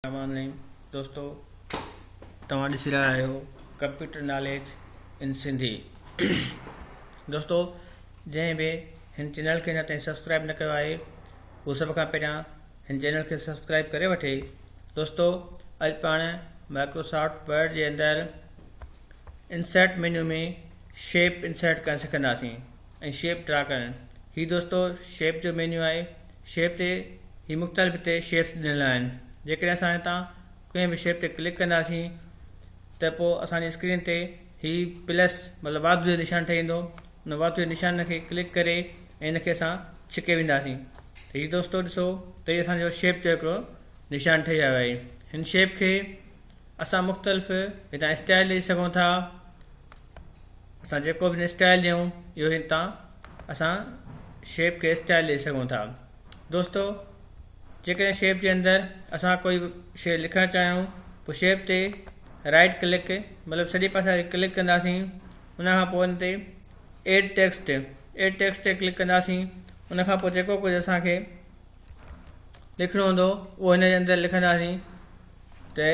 الرحمان الرحيم دوستو توهان ڏسي رهيا آهيو ڪمپيوٽر ناليج ان سنڌي دوستو جنهن به هن چينل کي اڃا تائين سبسڪرائب نه ڪيو آهي هو سڀ کان پهريان هن چينل کي سبسڪرائب ڪري وٺي. دوستو اڄ پاڻ مائڪروسافٽ ورڊ جي اندر انسرٽ مينيو ۾ شيپ انسرٽ ڪرڻ سکنداسين ۽ شيپ ڊرا ڪرڻ. هي دوستو شيپ جو مينيو آهي. شيپ تي هي مختلف هتي شيپس ڏنل آهن. جيڪڏهن اسان هتان ڪنهن به شيپ تي ڪلڪ ڪنداسين ته پوء اسان جي اسڪرين تي هي پلس مطلب واڌو جو نشان ٺهي ويندو. ان واڌو جي نشان کي ڪلڪ ڪري ۽ ان کي اسان ڇڪي وينداسين ته هي دوستو ڏسو ته هي اسان جو شيپ جو هڪڙو نشان ٺهي آيو آهي. هن شيپ کي اسان مختلف هتان اسٽائل ڏئي سگهون ٿا. اسان جيڪو به اسٽائل ڏيون اهو هتان اسان شيپ کي اسٽائل ڏئي سگهون ٿا. دوستو جيڪڏهن شيپ جي اندر اسان ڪوئي شيء لکڻ چاهيون پوء شيپ تي رائٽ ڪلڪ مطلب سڄي پاسي ڪلڪ ڪنداسين ان کان پوء ان تي ايڊ ٽيڪسٽ ايڊ ٽيڪسٽ تي ڪلڪ ڪنداسين ان کان پوء جيڪو ڪجهه اسان کي لکڻو هوندو اهو هن جي اندر لکنداسين ته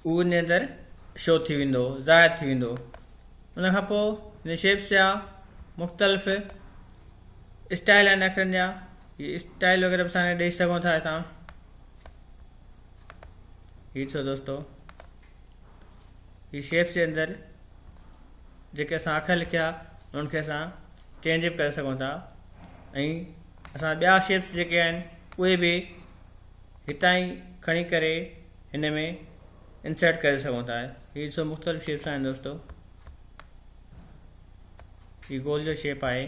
اهو ان جي اندر شو ٿي ويندو ظاهر ٿي ويندو ان کان پوء هن شيپس جا مختلف اسٽائل آهن اکرن جا هي اسٽائل وغيره به اسان ڏئي سگهون ٿا هتان هي ڏسو دوستو هي شيپس جي اندر جيڪي اسان اکر لکيا انهن کي اسان چينج به ڪري سگهون ٿا ۽ اسان ٻيا شيپس جيڪي آهن اهي به هتان ئي کڻي ڪري هن ۾ انسرٽ ڪري سگهون ٿا. هي ڏسو مختلف شيپس آهن دوستو. هي گول جو شيپ آهي.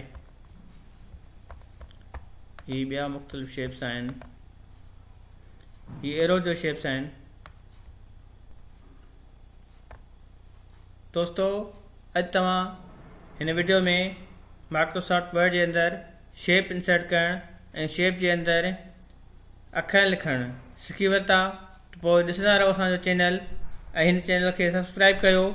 هي ٻيا مختلف شيپس آهن. هي ايرو جو شيپس آهن. دوستو اڄ توهان هن وڊيو ۾ مائڪروسافٽ ورڊ جي اندر شيپ انسرٽ ڪرڻ ۽ شيپ جي اندر اکر لکڻ سکي ورتا ته پوء ڏسندا رهو اسان جو چينل ۽ هن چينل کي سبسڪرائب ڪيو.